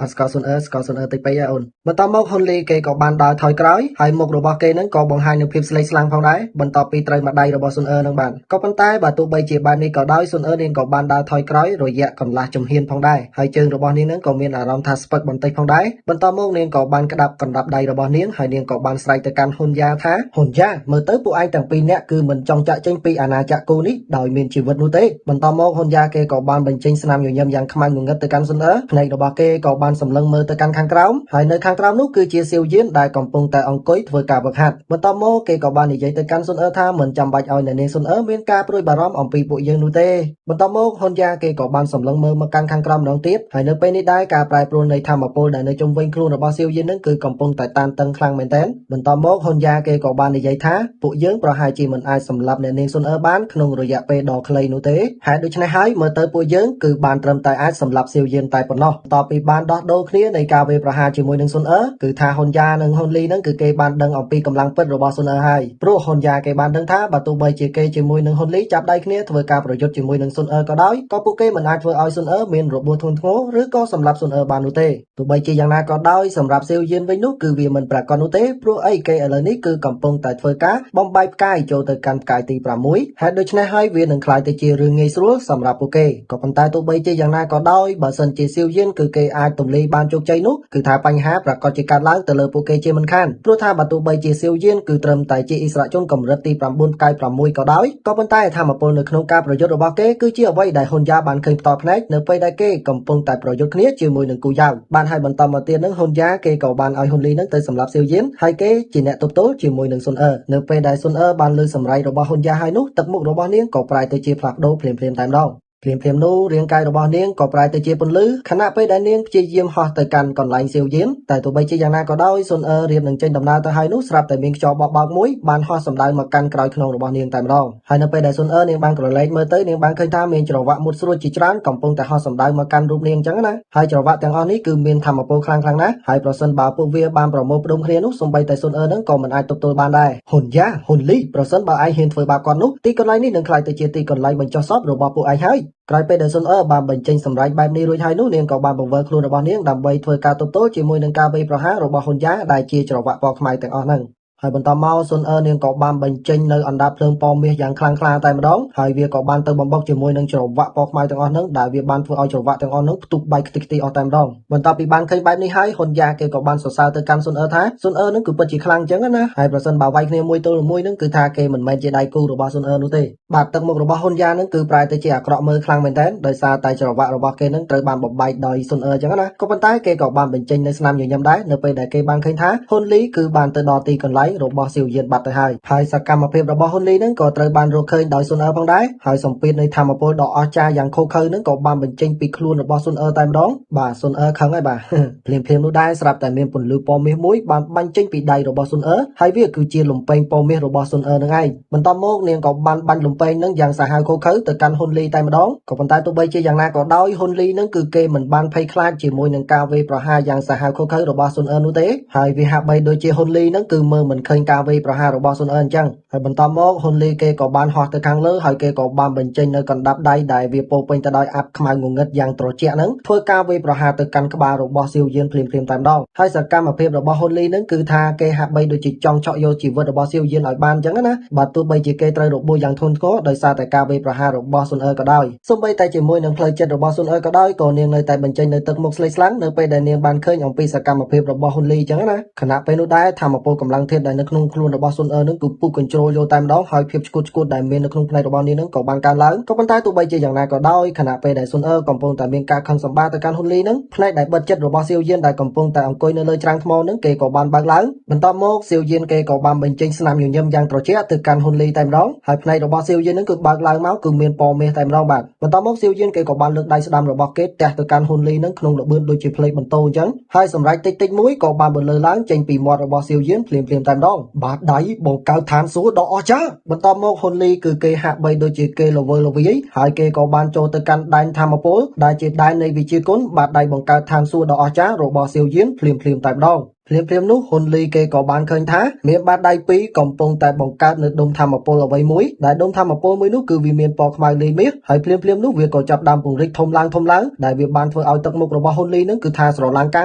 Speaker 1: អត់ស្គាល់ស៊ុនអឺស្គាល់ស៊ុនអឺតិចពេកហ៎អូនបន្តមកហ៊ុនលីគេក៏បានដើរថយក្រោយហើយមុខរបស់គេហ្នឹងក៏បង្ហាញនូវភាពស្លេកស្លាំងផងដែរបន្ទាប់ពីត្រូវមកដៃរបស់ស៊ុនអឺហ្នឹងបានក៏ប៉ុន្តែបើទោះបីជាបែបនេះក៏ដោយស៊ុនអឺនាងក៏បានដើរថយក្រោយរយៈកន្លះជំហានផងដែរហើយជើងរបស់នាងហ្នឹងក៏មានអារម្មណ៍ថាស្ពឹកបន្តិចផងដែរបន្តមកនាងក៏បានក្តាប់កណ្ដាប់ដៃរបស់នាងហើយនាងក៏បានស្រែកទៅកាន់ហ៊ុនយ៉ាថាហ៊ុនយ៉ាមើលទៅពួកឯងទាំងពីរនាក់គឺមិនចង់ចាក់ចេញពីអាណាចក្រគូនេះដោយមានជីវិតនោះទេបន្តមកហ៊ុនយ៉ាគេក៏បានបញ្ចេញស្នាមញញឹមយ៉ាងខ្មៅងងឹតទៅកាន់ស៊ុនអឺភ្នែករបស់គេក៏បានសម្លឹងមើលទៅកាន់ខាងក្រោមហើយនៅខាងក្រោមនោះគឺជាសៀវយានដែលកំពុងតែអង្គុយធ្វើការវឹកហាត់បន្តមកគេក៏បាននិយាយទៅកាន់ស៊ុនអឺថាមិនចាំបាច់ឲ្យអ្នកនាងស៊ុនអឺមានការព្រួយបារម្ភអំពីពួកយើងនោះទេបន្តមកហ៊ុនយ៉ាគេក៏បានសម្លឹងមើលមកកាន់ខាងក្រោមម្ដងទៀតហើយនៅពេលនេះដែរការប្រែប្រួលនៃធម៌ពលដែលនៅជុំវិញខ្លួនរបស់សៀវយាននឹងគឺកំពុងតែតានតឹងខ្លាំងមែនទែនបន្តមកហ៊ុនយ៉ាគេក៏បាននិយាយថាពួកយើងប្រហែលជាមិនអាចសម្លាប់អ្នកនាងស៊ុនអឺបានក្នុងរយៈពេលដ៏ខ្លីនោះទេហេតុដូច្នេះហើយមើលទៅពួកយើងគឺបានត្រឹមតែអាចសម្លាប់សៀវយានតែប៉ុណ្ណោះតទៅពីបានដោះដូរគ្នានៃការវាយប្រហារជាមួយនឹងស៊ុនអឺគឺថាហ៊ុនយ៉ានិងហ៊ុនលីនឹងគឺគេបានដឹងអំពីកម្លាំងពិតរបស់ស៊ុនអឺហើយព្រោះហ៊ុនយ៉ាគេបានដឹងថាបើទោះបីជាគេជាមួយនឹងហ៊ុនលីចាប់ដៃគ្នាធ្វើការប្រយុទ្ធជាមួយនឹងស៊ុនអឺក៏ដោយ ដោយក៏ពួកគេមិនអាចធ្វើឲ្យស៊ុនអឺមានរបួសធ្ងន់ធ្ងរឬក៏សម្លាប់ស៊ុនអឺបាននោះទេទោះបីជាយ៉ាងណាក៏ដោយសម្រាប់សៀវយានវិញនោះគឺវាមិនប្រាកដនោះទេព្រោះអីគេឥឡូវនេះគឺកំពុងតែធ្វើការបំបែកផ្កាយចូលទៅកាន់ផ្កាយទី6ហេតុដូច្នេះហើយវានឹងក្លាយទៅជារឿងងាយស្រួលសម្រាប់ពួកគេក៏ប៉ុន្តែទោះបីជាយ៉ាងណាក៏ដោយបើសិនជាសៀវយានគឺគេអាចទម្លាយបានជោគជ័យនោះគឺថាបញ្ហាប្រាកដជាកើតឡើងទៅលើពួកគេជាមិនខានព្រោះថាបើទោះបីជាសៀវយានគឺត្រឹមតែជាអិសរាជជនកម្រិតទី9ផ្កាយ6ក៏ដោយក៏ប៉ុន្តែធម៌ពលនៅក្នុងការប្រយុទ្ធរបស់គេគឺជាអ្វីដែលហ៊ុនយ៉ាបានឃើញផ្ទាល់ភ្នែកនៅពេលដែលគេកំពុងតែប្រយុទ្ធគ្នាជាមួយនឹងគូយ៉ាវបានហើយបន្តមកទៀតនឹងហ៊ុនយ៉ាគេក៏បានឲ្យហ៊ុនលីនឹងទៅសម្លាប់សៀវយានហើយគេជាអ្នកទប់ទល់ជាមួយនឹងស៊ុនអឺនៅពេលដែលស៊ុនអឺបានលើសម្រែករបស់ហ៊ុនយ៉ាហើយនោះទឹកមុខរបស់នាងក៏ប្រែទៅជាផ្លាស់ប្ដូរភ្លាមៗតែម្ដងភ្លាមៗនោះរាងកាយរបស់នាងក៏ប្រែទៅជាពន្លឺខណៈពេលដែលនាងព្យាយាមហោះទៅកាន់កន្លែងសៀវយានតែទោះបីជាយ៉ាងណាក៏ដោយស៊ុនអឺរៀបនឹងចេញដំណើរទៅហើយនោះស្រាប់តែមានខ្យល់បក់បោកមួយបានហោះសម្ដៅមកកាន់ក្រោយខ្នងរបស់នាងតែម្ដងហើយនៅពេលដែលស៊ុនអឺនាងបានក្រឡេកមើលទៅនាងបានឃើញថាមានច្រវាក់មុតស្រួចជាច្រើនកំពុងតែហោះសម្ដៅមកកាន់រូបនាងអញ្ចឹងណាហើយច្រវាក់ទាំងអស់នេះគឺមានធម៌ពលខ្លាំងៗណាស់ហើយប្រសិនបើពួកវាបានប្រមូលផ្ដុំគ្នានោះសូម្បីតែស៊ុនអឺនឹងក៏មិនអាចទប់ទល់បានដែរហ៊ុនយ៉ាហ៊ុនលីប្រសិនបើឯងហ៊ានធ្វើបាបគាត់នោះទីកន្លែងនេះនឹងក្លាយទៅជាទីកន្លែងបញ្ចុះសពរបស់ពួកឯងហើយក្រោយពេលដែលស៊ុនអឺបានបញ្ចេញសម្រែកបែបនេះរួចហើយនោះនាងក៏បានបង្វិលខ្លួនរបស់នាងដើម្បីធ្វើការទប់ទល់ជាមួយនឹងការវាយប្រហាររបស់ហ៊ុនយ៉ាដែលជាច្រវាក់ពណ៌ខ្មៅទាំងអស់ហ្នឹងហើយបន្តមកស៊ុនអឺនាងក៏បានបញ្ចេញនៅអណ្ដាតភ្លើងពណ៌មាសយ៉ាងខ្លាំងក្លាតែម្ដងហើយវាក៏បានទៅបំបុកជាមួយនឹងច្រវាក់ពណ៌ខ្មៅទាំងអស់ហ្នឹងដែលវាបានធ្វើឲ្យច្រវាក់ទាំងអស់ហ្នឹងផ្ទុះបែកខ្ទេចខ្ទីអស់តែម្ដងបន្ទាប់ពីបានឃើញបែបនេះហើយហ៊ុនយ៉ាគេក៏បានសរសើរទៅកាន់ស៊ុនអឺថាស៊ុនអឺហ្នឹងគឺពិតជាខ្លាំងចឹងណាហើយប្រសិនបើវាយគ្នាមួយទល់មួយហ្នឹងគឺថាគេមិនមែនជាដៃគូរបស់ស៊ុនអឺនោះទេបាទទឹកមុខរបស់ហ៊ុនយ៉ាហ្នឹងគឺប្រែទៅជាអាក្រក់មើលខ្លាំងមែនទែនដោយសារតែច្រវាក់របស់គេហ្នឹងត្រូវបានបំបែកដោយស៊ុនអឺចឹងណាក៏ប៉ុន្តែគេក៏បានបញ្ចេញនៅស្នាមញញឹមដែរនៅពេលដែលគេបានឃើញថាហ៊ុនលីគឺបានទៅដល់ទីកន្លែងរបស់សៀវយានបាត់ទៅហើយហើយសកម្មភាពរបស់ហ៊ុនលីនឹងក៏ត្រូវបានរកឃើញដោយស៊ុនអឺផងដែរហើយសម្ពាធនៃធម៌ពលដ៏អស្ចារ្យយ៉ាងឃោរឃៅនឹងក៏បានបញ្ចេញពីខ្លួនរបស់ស៊ុនអឺតែម្ដងបាទស៊ុនអឺខឹងហើយបាទភ្លាមៗនោះដែរស្រាប់តែមានពន្លឺពណ៌មាសមួយបានបាញ់ចេញពីដៃរបស់ស៊ុនអឺហើយវាគឺជាលំពេងពណ៌មាសរបស់ស៊ុនអឺនឹងឯងបន្ទាប់មកនាងក៏បានបាញ់លំពេងនឹងយ៉ាងសាហាវឃោរឃៅទៅកាន់ហ៊ុនលីតែម្ដងក៏ប៉ុន្តែទោះបីជាយ៉ាងណាក៏ដោយហ៊ុនលីនឹងគឺគេមិនបានភ័យខ្លាចជាមួយនឹងការវាយប្រហារយ៉ាងសាហាវឃោរឃៅរបស់ស៊ុនអឺនោះទេហើយវាហាក់បីដូចជាហ៊ុនលីនឹងគឺមើលមិនឃើញការវាយប្រហាររបស់ស៊ុនអឺអញ្ចឹងហើយបន្តមកហ៊ុនលីគេក៏បានហោះទៅខាងលើហើយគេក៏បានបញ្ចេញនៅកណ្ដាប់ដៃដែលវាពោពេញទៅដោយអាប់ខ្មៅងងឹតយ៉ាងត្រជាក់ហ្នឹងធ្វើការវាយប្រហារទៅកាន់ក្បាលរបស់សៀវយានភ្លាមៗតែម្ដងហើយសកម្មភាពរបស់ហ៊ុនលីហ្នឹងគឺថាគេហាក់បីដូចជាចង់ឆក់យកជីវិតរបស់សៀវយានឲ្យបានអញ្ចឹងណាបើទោះបីជាគេត្រូវរបួសយ៉ាងធ្ងន់ធ្ងរដោយសារតែការវាយប្រហាររបស់ស៊ុនអឺក៏ដោយសូម្បីតែជាមួយនឹងផ្លូវចិត្តរបស់ស៊ុនអឺក៏ដោយក៏នាងនៅតែបញ្ចេញនៅទឹកមុខស្លេកស្លាំងនៅពេលដែលនាងបានឃើញអំពីសកម្មភាពរបស់ហ៊ុនលីអញ្ចឹងណាខណៈពេលនោះដែរធម៌ពលកម្លាំងធាតុដែលនៅក្នុងខ្លួនរបស់ស៊ុនអឺនឹងគឺពុះកញ្ជ្រោលយកតែម្ដងហើយភាពឆ្កួតដែលមាននៅក្នុងផ្នែករបស់នាងនឹងក៏បានកើនឡើងក៏ប៉ុន្តែទោះបីជាយ៉ាងណាក៏ដោយខណៈពេលដែលស៊ុនអឺកំពុងតែមានការខឹងសម្បារទៅកាន់ហ៊ុនលីនឹងផ្នែកដែលបិទចិត្តរបស់សៀវយានដែលកំពុងតែអង្គុយនៅលើច្រាំងថ្មនឹងគេក៏បានបើកឡើងបន្ទាប់មកសៀវយានគេក៏បានបញ្ចេញស្នាមញញឹមយ៉ាងត្រជាក់ទៅកាន់ហ៊ុនលីតែម្ដងហើយផ្នែករបស់សៀវយាននឹងគឺបើកឡើងមកគឺមានពណ៌មាសតែម្ដងបាទបន្ទាប់មកសៀវយានគេក៏បានលើកដៃស្ដាំរបស់គេទះទៅកាន់ហ៊ុនលីនឹងក្នុងល្បឿនដូចជាភ្លេចបន្ទោអញ្ចឹងហើយសម្រេចតិចៗមួយក៏បានបន្លឺឡើងចេញពីមាត់របស់សៀវយានភ្លាមៗតែម្ដងបាទដៃបង្កើតឋានសួគ៌ដ៏អស្ចារ្យបន្ទាប់មកហ៊ុនលីគឺគេហាក់បីដូចជាគេល្វើល្វាយហើយគេក៏បានចូលទៅកាន់ដែនធម្មពលដែលជាដែននៃវិជាគុណបាទដៃបង្កើតឋានសួគ៌ដ៏អស្ចារ្យរបស់សៀវយានភ្លាមៗតែម្ដងភ្លាមៗនោះហ៊ុនលីគេក៏បានឃើញថាមានបាតដៃពីរកំពុងតែបង្កើតនៅដុំធម្មពលអ្វីមួយដែលដុំធម្មពលមួយនោះគឺវាមានពណ៌ខ្មៅលាយមាសហើយភ្លាមៗនោះវាក៏ចាប់ដើមពង្រីកធំឡើងដែលវាបានធ្វើឲ្យទឹកមុខរបស់ហ៊ុនលីនឹងគឺថាស្រឡាំងកាំ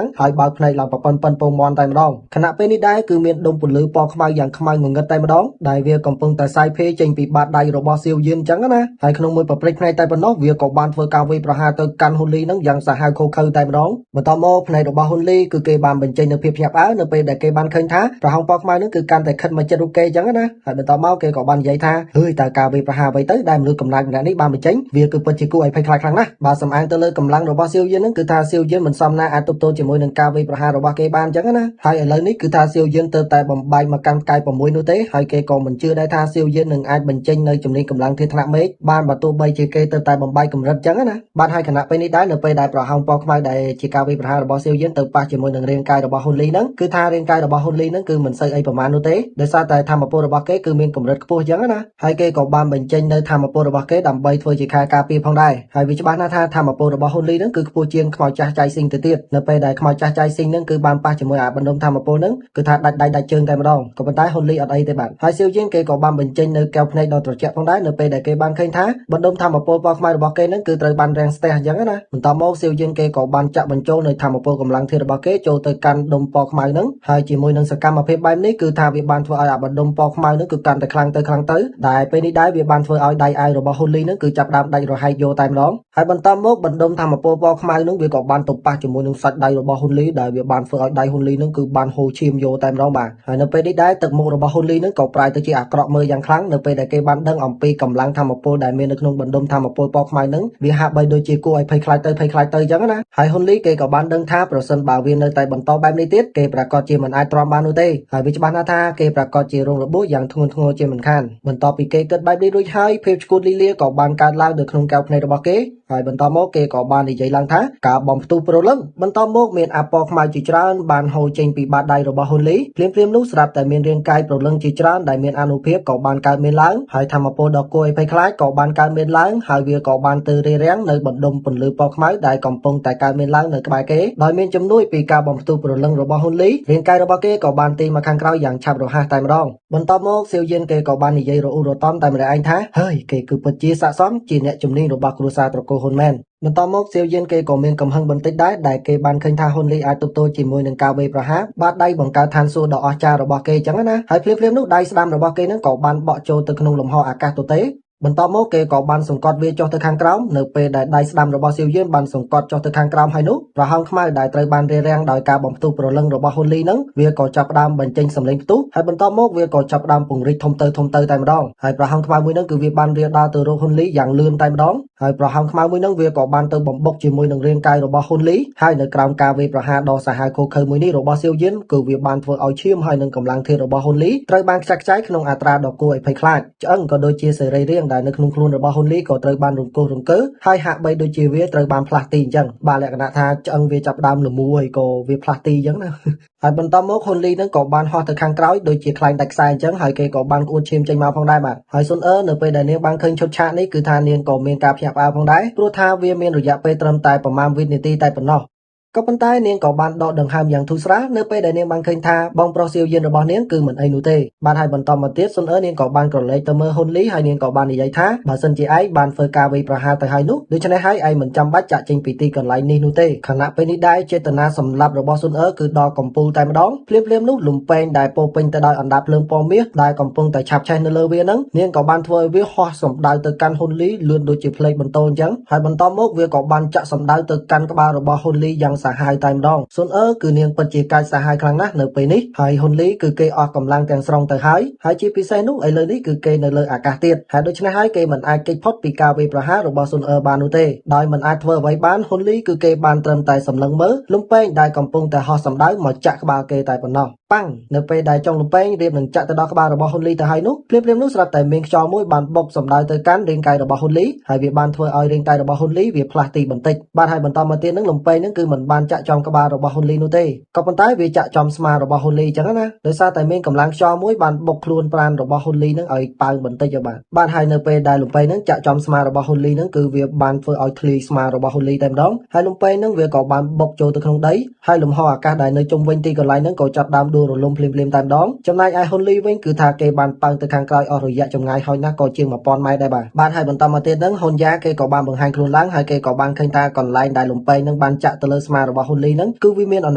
Speaker 1: ងហើយបើកភ្នែកឡើងប្រប៉ុនពងមាន់តែម្ដងខណៈពេលនេះដែរគឺមានដុំពន្លឺពណ៌ខ្មៅយ៉ាងខ្មៅងងឹតតែម្ដងដែលវាកំពុងតែសាយភាយចេញពីបាតដៃរបស់សៀវយានអញ្ចឹងណាហើយក្នុងមួយប្រព្រឹត្តភ្នែកតែប៉ុណ្ណោះវាក៏បានធ្វើការវាយប្រហារទៅកាន់ហ៊ុនលីនឹងយ៉ាងសាហាវឃោរឃៅតែម្ដងបន្តមកភ្នែករបស់ហ៊ុនលីគឺគេបានបញ្ចេញនៅភាពភ្ញាក់ផ្អើលនៅពេលដែលគេបានឃើញថាប្រហោងពណ៌ខ្មៅនឹងគឺកាន់តែខិតមកចិត្តរូបគេអញ្ចឹងណាហើយបន្តមកគេក៏បាននិយាយថាហើយតើការវាយប្រហារអ្វីទៅដែលមនុស្សកំណាចម្នាក់នេះបានបញ្ចេញវាគឺពិតជាគួរឲ្យភ័យខ្លាចខ្លាំងណាស់បាទសំអាងទៅលើកម្លាំងរបស់សៀវយាននឹងគឺថាសៀវយានមិនសមណាអាចទប់ទល់ជាមួយនឹងការវាយប្រហាររបស់គេបានអញ្ចឹងណាហើយឥឡូវនេះគឺថាសៀវយានទៅតែបំបែកមកកាន់ផ្កាយ6នោះទេហើយគេក៏មិនជឿដែរថាសៀវយាននឹងអាចបញ្ចេញនៅជំនាញកម្លាំងធាតុថ្នាក់មេឃបានបើទោះបីជាគេទៅតែបំបែកកម្រិតអញ្ចឹងណាបាទហើយខណៈពេលនេះដែរនៅពេលដែលប្រហោងពណ៌ខ្មៅដែលជាការវាយប្រហាររបស់សៀវយានទៅប៉ះជាមួយនឹងរាងកាយរបស់ហ៊ុនលីនឹង ហ្នឹងគឺថារាងកាយរបស់ហ៊ុនលីហ្នឹងគឺមិនសូវអីប្រមាណនោះទេដោយសារតែធម្មពលរបស់គេគឺមានកម្រិតខ្ពស់អញ្ចឹងណាហើយគេក៏បានបញ្ចេញនៅធម្មពលរបស់គេដើម្បីធ្វើជាខែលការពារផងដែរហើយវាច្បាស់ណាស់ថាធម្មពលរបស់ហ៊ុនលីហ្នឹងគឺខ្ពស់ជាងខ្មោចចាស់ចៃស៊ីងទៅទៀតនៅពេលដែលខ្មោចចាស់ចៃស៊ីងហ្នឹងគឺបានប៉ះជាមួយអាបណ្ដុំធម្មពលហ្នឹងគឺថាដាច់ដៃដាច់ជើងតែម្ដងក៏ប៉ុន្តែហ៊ុនលីអត់អីទេបាទហើយសៀវយៀនគេក៏បានបញ្ចេញនៅកែវភ្នែកដ៏ត្រជាក់ផងដែរនៅពេលដែលគេបានឃើញថាបណ្ដុំធម្មពលពណ៌ខ្មៅរបស់គេហ្នឹងគឺត្រូវបានរាំងស្ទះអញ្ចឹងណាបន្តមកសៀវយៀនគេក៏បានចាក់បញ្ចូលនៅធម្មពលកម្លាំងធាតុរបស់គេចូលទៅកាន់ដុំពណ៌ខ្មៅហ្នឹងហើយជាមួយនឹងសកម្មភាពបែបនេះគឺថាវាបានធ្វើឲ្យអាបណ្ដុំពណ៌ខ្មៅហ្នឹងគឺកាន់តែខ្លាំងទៅខ្លាំងទៅដែលពេលនេះដែរវាបានធ្វើឲ្យដៃអាវរបស់ហ៊ុនលីហ្នឹងគឺចាប់ដើមដាច់រហែកយកតែម្ដងហើយបន្តមកបណ្ដុំធម្មពលពណ៌ខ្មៅហ្នឹងវាក៏បានទៅប៉ះជាមួយនឹងសាច់ដៃរបស់ហ៊ុនលីដែលវាបានធ្វើឲ្យដៃហ៊ុនលីហ្នឹងគឺបានហូរឈាមយកតែម្ដងបាទហើយនៅពេលនេះដែរទឹកមុខរបស់ហ៊ុនលីហ្នឹងក៏ប្រែទៅជាអាក្រក់មើលយ៉ាងខ្លាំងនៅពេលដែលគេបានដឹងអំពីកម្លាំងធម្មពលដែលមាននៅក្នុងបណ្ដុំធម្មពលពណ៌ខ្មៅហ្នឹងវាហាក់បីដូចជាគួរឲ្យភ័យខ្លាចទៅភ័យខ្លាចទៅអញ្ចឹងណាហើយហ៊ុនលីគេក៏បានដឹងថាប្រសិនបើវានៅតែបន្តបែបនេះទៀតគេប្រាកដជាមិនអាចទ្រាំបាននោះទេហើយវាច្បាស់ណាស់ថាគេប្រាកដជារងរបួសយ៉ាងធ្ងន់ធ្ងរជាមិនខានបន្ទាប់ពីគេគិតបែបនេះរួចហើយភាពឆ្កួតលីលាក៏បានកើតឡើងនៅក្នុងកែវភ្នែករបស់គេហើយបន្តមកគេក៏បាននិយាយឡើងថាការបំផ្ទុះព្រលឹងបន្តមកមានអាពណ៌ខ្មៅជាច្រើនបានហូរចេញពីបាតដៃរបស់ហ៊ុនលីភ្លាមៗនោះស្រាប់តែមានរាងកាយព្រលឹងជាច្រើនដែលមានអានុភាពក៏បានកើតមានឡើងហើយធម្មពលដ៏គួរឲ្យភ័យខ្លាចក៏បានកើតមានឡើងហើយវាក៏បានទៅរារាំងនៅបណ្ដុំពន្លឺពណ៌ខ្មៅដែលកំពុងតែកើតមានឡើងនៅក្បែរគេដោយមានជំនួយពីការបំផ្ទុះព្រលឹងរបស់ហ៊ុនលីរាងកាយរបស់គេក៏បានទាញមកខាងក្រោយយ៉ាងឆាប់រហ័សតែម្ដងបន្ទាប់មកសៀវយៀនគេក៏បាននិយាយរអ៊ូរតំតែម្នាក់ឯងថាហើយគេគឺពិតជាស័ក្តិសមជាអ្នកជំនាញរបស់គ្រួសារត្រកូលហ៊ុនមែនបន្តមកសៀវយៀនគេក៏មានកំហឹងបន្តិចដែរដែលគេបានឃើញថាហ៊ុនលីអាចទប់ទល់ជាមួយនឹងការវាយប្រហារបាតដៃបង្កើតឋានសួគ៌ដ៏អស្ចារ្យរបស់គេអញ្ចឹងណាហើយភ្លាមៗនោះដៃស្ដាំរបស់គេនឹងក៏បានបក់ចូលទៅក្នុងលំហអាកាសទទេបន្ទាប់មកគេក៏បានសង្កត់វាចុះទៅខាងក្រោមនៅពេលដែលដៃស្ដាំរបស់សៀវយៀនបានសង្កត់ចុះទៅខាងក្រោមហើយនោះប្រហោងខ្មៅដែលត្រូវបានរារាំងដោយការបំផ្ទុះព្រលឹងរបស់ហ៊ុនលីនឹងវាក៏ចាប់ផ្ដើមបញ្ចេញសម្លេងផ្ទុះហើយបន្ទាប់មកវាក៏ចាប់ផ្ដើមពង្រីកធំទៅធំទៅតែម្ដងហើយប្រហោងខ្មៅមួយនឹងគឺវាបានរាលដាលទៅរកហ៊ុនលីយ៉ាងលឿនតែម្ដងហើយប្រហោងខ្មៅមួយនឹងវាក៏បានទៅបំបុកជាមួយនឹងរាងកាយរបស់ហ៊ុនលីហើយនៅក្រោមការវាយប្រហារដ៏សាហាវឃោរឃៅមួយនេះរបស់សៀវយៀនគឺវាបានធ្វើឲ្យឈាមហើយនឹងកម្លាំងធាតុរបស់ហ៊ុនលីត្រូវបានខ្ចាត់ខ្ចាយក្នុងអត្រាដ៏គួរឲ្យភ័យខ្លាចឆ្អឹងក៏ដូចជាសរីរាង្គដែលនៅក្នុងខ្លួនរបស់ហ៊ុនលីក៏ត្រូវបានរង្គោះរង្គើហើយហាក់បីដូចជាវាត្រូវបានផ្លាស់ទីអញ្ចឹងបាទលក្ខណៈថាឆ្អឹងវាចាប់ផ្ដើមលមួហើយក៏វាផ្លាស់ទីអញ្ចឹងណាហើយបន្តមកហ៊ុនលីនឹងក៏បានហោះទៅខាងក្រោយដូចជាខ្លែងដាច់ខ្សែអញ្ចឹងហើយគេក៏បានក្អួតឈាមចេញមកផងដែរបាទហើយស៊ុនអឺនៅពេលដែលនាងបានឃើញឈុតឆាកនេះគឺថានាងក៏មានការភ្ញាក់ផ្អើលផងដែរព្រោះថាវាមានរយៈពេលត្រឹមតែប្រមាណវិនាទីតែប៉ុណ្ណោះក៏ប៉ុន្តែនាងក៏បានដកដង្ហើមយ៉ាងធូរស្រាលនៅពេលដែលនាងបានឃើញថាបងប្រុសសៀវយៀនរបស់នាងគឺមិនអីនោះទេបាទហើយបន្តមកទៀតស៊ុនអឺនាងក៏បានក្រឡេកទៅមើលហ៊ុនលីហើយនាងក៏បាននិយាយថាបើសិនជាឯងបានធ្វើការវាយប្រហារទៅហើយនោះដូច្នេះហើយឯងមិនចាំបាច់ចាក់ចេញពីទីកន្លែងនេះនោះទេខណៈពេលនេះដែរចេតនាសម្លាប់របស់ស៊ុនអឺគឺដល់កំពូលតែម្ដងភ្លាមៗនោះលំពេងដែលពោពេញទៅដោយអណ្ដាតភ្លើងពណ៌មាសដែលកំពុងតែឆាបឆេះនៅលើវានឹងនាងក៏បានធ្វើឲ្យវាហោះសម្ដៅទៅកាន់ហ៊ុនលីលឿនដូចជាផ្លេកបន្ទោអញ្ចឹងហើយបន្តមកវាក៏បានចាក់សម្ដៅទៅកាន់ក្បាលរបស់ហ៊ុនលីយ៉ាងសាហាវតែម្ដងស៊ុនអឺគឺនាងពិតជាកាចសាហាវខ្លាំងណាស់នៅពេលនេះហើយហ៊ុនលីគឺគេអស់កម្លាំងទាំងស្រុងទៅហើយហើយជាពិសេសនោះឥឡូវនេះគឺគេនៅលើអាកាសទៀតហើយដូច្នេះហើយគេមិនអាចគេចផុតពីការវាយប្រហាររបស់ស៊ុនអឺបាននោះទេដោយមិនអាចធ្វើអ្វីបានហ៊ុនលីគឺគេបានត្រឹមតែសម្លឹងមើលលំពេងដែលកំពុងតែហោះសម្ដៅមកចាក់ក្បាលគេតែប៉ុណ្ណោះប៉ាំងនៅពេលដែលចុងលំពេងរៀបនឹងចាក់ទៅដល់ក្បាលរបស់ហ៊ុនលីទៅហើយនោះភ្លាមៗនោះស្រាប់តែមានខ្យល់មួយបានបុកសម្ដៅទៅកាន់រាងកាយរបស់ហ៊ុនលីហើយវាបានធ្វើឲ្យរាងកាយរបស់ហ៊ុនលីវាផ្លាស់ទីបន្តិចបាទហើយបន្តមកទៀតនឹងលំពេងនឹងគឺមិនបានចាក់ចំក្បាលរបស់ហ៊ុនលីនោះទេក៏ប៉ុន្តែវាចាក់ចំស្មារបស់ហ៊ុនលីអញ្ចឹងណាដោយសារតែមានកម្លាំងខ្យល់មួយបានបុកខ្លួនប្រាណរបស់ហ៊ុនលីនឹងឲ្យប៉ើងបន្តិចបាទបាទហើយនៅពេលដែលលំពេងនឹងចាក់ចំស្មារបស់ហ៊ុនលីនឹងគឺវាបានធ្វើឲ្យធ្លាយស្មារបស់ហ៊ុនលីតែម្ដងហើយលំពេងនឹងវាក៏បានបុកចូលទៅក្នុងដីហើយលំហអាកាសដែលនៅជុំវិញទីកន្លែងនឹងក៏ចាប់ដើមដួលរលំភ្លាមៗតែម្ដងចំណែកឯហ៊ុនលីវិញគឺថាគេបានប៉ើងទៅខាងក្រោយអស់រយៈចម្ងាយហើយណាស់ក៏ជាង1000ម៉ែត្រដែរបាទបាទហើយបន្តមកទៀតនឹងហ៊ុនយ៉ាគេក៏បានបង្ហាញខ្លួនឡើងហើយគេក៏បានឃើញថាកន្លែងដែលលំពេងនឹងបានចាក់ទៅលើស្មារបស់ហ៊ុនលីនឹងគឺវាមានអណ្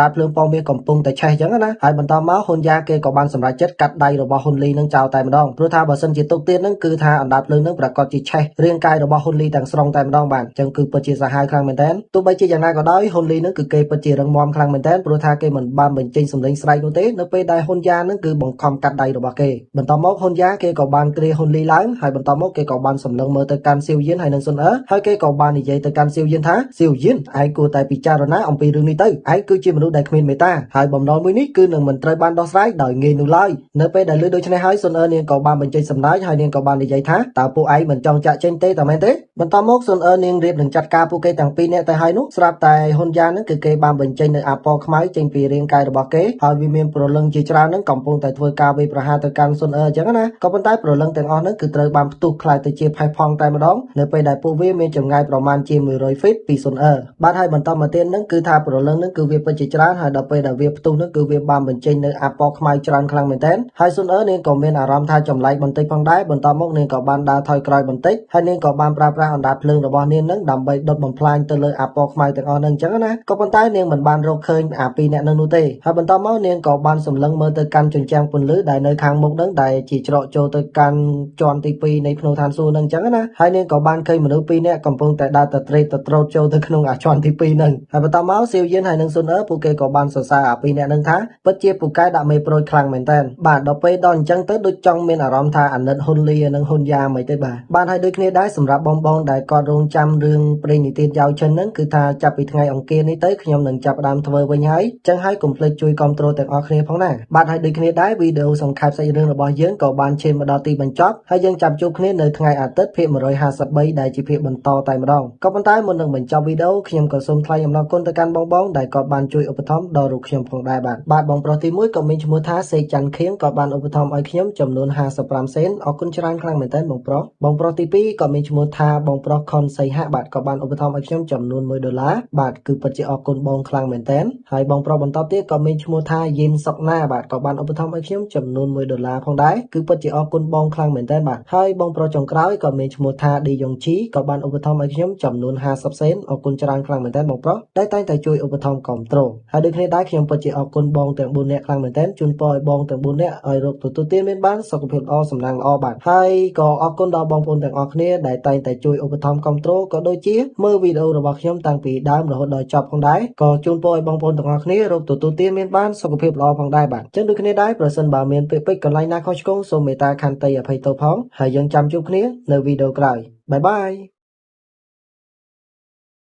Speaker 1: ដាតភ្លើងពណ៌មាសកំពុងតែឆេះអញ្ចឹងណាហើយបន្តមកហ៊ុនយ៉ាគេក៏បានសម្រេចចិត្តកាត់ដៃរបស់ហ៊ុនលីនឹងចោលតែម្ដងព្រោះថាបើសិនជាទុកទៀតនឹងគឺថាអណ្ដាតភ្លើងនឹងប្រាកដជាឆេះរាងកាយរបស់ហ៊ុនលីទាំងស្រុងតែម្ដងបាទអញ្ចឹងគឺពិតជាសាហាវខ្លាំងមែនទែនទោះបីជាយ៉ាងណាក៏ដោយហ៊ុនលីនឹងគឺគេពិតជារឹងមាំខ្លាំងមែនទែនព្រោះថាគេមិនបានបញ្ចេញសម្លេងស្រែកនោះទេ នៅពេលដែលហ៊ុនយ៉ានឹងគឺបង្ខំកាត់ដៃរបស់គេបន្តមកហ៊ុនយ៉ាគេក៏បានគ្រាហ៊ុនលីឡើងហើយបន្តមកគេក៏បានសម្លឹងមើលទៅកាន់សៀវយៀនហើយនិងស៊ុនអឺហើយគេក៏បាននិយាយទៅកាន់សៀវយៀនថាសៀវយៀនឯងគួរតែពិចារណាអំពីរឿងនេះទៅឯងគឺជាមនុស្សដែលគ្មានមេត្តាហើយបំណុលមួយនេះគឺនឹងមិនត្រូវបានដោះស្រាយដោយងាយនោះឡើយនៅពេលដែលឮដូច្នេះហើយស៊ុនអឺនាងក៏បានបញ្ចេញសម្ដៅហើយនាងក៏បាននិយាយថាតើពួកឯងមិនចង់ចាក់ចេញទេតើមែនទេបន្តមកស៊ុនអឺនាងរៀបនឹងចាត់ការពួកគេទាំងពីរនាក់ទៅហើយនោះស្រាប់តែហ៊ុនយ៉ានឹងគឺគេបានបញ្ចេញនៅអាពណ៌ខ្មៅចេញពីរាងកាយរបស់គេហើយវាមានព្រលឹងជាច្រើននឹងកំពុងតែធ្វើការវាយប្រហារទៅកាន់ស៊ុនអឺអញ្ចឹងណាក៏ប៉ុន្តែព្រលឹងទាំងអស់នោះគឺត្រូវបានផ្ទុះក្លាយទៅជាផេះផង់តែម្ដងនៅពេលដែលពួកវាមានចម្ងាយប្រមាណជា100 feet ពីស៊ុនអឺបាទហើយបន្តមកទៀតនឹងគឺថាព្រលឹងនឹងគឺវាពិតជាច្រើនហើយដល់ពេលដែលវាផ្ទុះនឹងគឺវាបានបញ្ចេញនៅអាពណ៌ខ្មៅច្រើនខ្លាំងមែនទែនហើយស៊ុនអឺនាងក៏មានអារម្មណ៍ថាចម្លែកបន្តិចផងដែរបន្តមកនាងក៏បានដើរថយក្រោយបន្តិចហើយនាងក៏បានប្រើប្រាស់អណ្ដាតភ្លើងរបស់នាងនឹងដើម្បីដុតបំផ្លាញទៅលើអាពណ៌ខ្មៅទាំងអស់នឹងអញ្ចឹងណាក៏ប៉ុន្តែនាងមិនបានរកឃើញអាពីរអ្នកនឹងនោះទេហើយបន្តមកនាងក៏បានសម្លឹងមើលទៅកាន់ជញ្ជាំងពន្លឺដែលនៅខាងមុខនឹងដែលជាច្រកចូលទៅកាន់ជាន់ទី2នៃភ្នូឋានសួគ៌នឹងអញ្ចឹងណាហើយនាងក៏បានឃើញមនុស្សពីរនាក់កំពុងតែដើរទៅត្រេតទៅត្រូតចូលទៅក្នុងអាជាន់ទី2នឹងហើយបន្តមកសៀវយៀនហើយនិងស៊ុនអឺពួកគេក៏បានសរសើរអាពីរនាក់នឹងថាពិតជាពូកែដាក់មេប្រួយខ្លាំងមែនតើបាទដល់ពេលដល់អញ្ចឹងទៅដូចចង់មានអារម្មណ៍ថាអាណិតហ៊ុនលីនិងហ៊ុនយ៉ាមិនទេបាទបាទហើយដូចគ្នាដែរសម្រាប់បងបងដែលគាត់រងចាំរឿងព្រេងនិទានយ៉ាវឈិនហ្នឹងគឺថាចាប់ពីថ្ងៃអង្គារនេះទៅខ្ញុំនឹងចាប់ផ្ដើមធ្វើវិញហើយចឹងហើយកុំភ្លេចជួយគាំទ្រទាំងអស់គ្នាផងណាបាទហើយដូចគ្នាដែរវីដេអូសង្ខេបសាច់រឿងរបស់យើងក៏បានឈានមកដល់ទីបញ្ចប់ហើយយើងចាប់ជួបគ្នានៅថ្ងៃអាទិត្យភាគ153ដែលជាភាគបន្តតែម្ដងក៏ប៉ុន្តែមុននឹងបញ្ចប់វីដេអូខ្ញុំក៏សូមថ្លែងអំណរគុណទៅកាន់បងបងដែលគាត់បានជួយឧបត្ថម្ភដល់រូបខ្ញុំផងដែរបាទបាទបងប្រុសទី1ក៏មានឈ្មោះថាសេកច័ន្ទខៀងក៏បានឧបត្ថម្ភឲ្យខ្ញុំចំនួន55សេនអរគុណច្រើនខ្លាំងមែនទែនបងប្រុសបងប្រុសទី2ក៏មានឈ្មោះថាបងប្រុសខុនសីហៈបាទក៏បានឧបត្ថម្ភឲ្យខ្ញុំចំនួន1ដុល្លារបាទគឺពិតជាអរគុណបងខ្លាំងមែនទែនហើយបងប្រុសបន្តទៀតក៏មានឈ្មោះថាយិនសុកណាបាទក៏បានឧបត្ថម្ភឲ្យខ្ញុំចំនួន1ដុល្លារផងដែរគឺពិតជាអរគុណបងខ្លាំងមែនទែនបាទហើយបងប្រុសចុងក្រោយក៏មានឈ្មោះថាឌីយ៉ុងជីក៏បានឧបត្ថម្ភឲ្យខ្ញុំចំនួន50សេនអរគុណច្រើនខ្លាំងមែនទែនបងប្រុសដែលតែងតែជួយឧបត្ថម្ភគាំទ្រហើយដូចគ្នាដែរខ្ញុំពិតជាអរគុណបងទាំង4នាក់ខ្លាំងមែនទែនជូនពរឲ្យបងទាំង4នាក់ឲ្យរកទទួលទានមានបានសុខភាពល្អសំណាងល្អបាទហើយក៏អរគុណដល់បងប្អូនទាំងអស់គ្នាដែលតែងតែជួយឧបត្ថម្ភគាំទ្រក៏ដូចជាមើលវីដេអូរបស់ខ្ញុំតាំងពីដើមរហូតដល់ចប់ផងដែរក៏ជូនពរឲ្យបងប្អូនទាំងអស់គ្នារកទទួលទានមានបានសុខភាពល្អផងដែរបាទចឹងដូចគ្នាដែរប្រសិនបើមានពាក្យពេចន៍កន្លែងណាខុសឆ្គងសូមមេត្តាខន្តីអភ័យទោសផងហើយយើងចាំជួបគ្នានៅវីដេអូក្រោយបាយបាយ។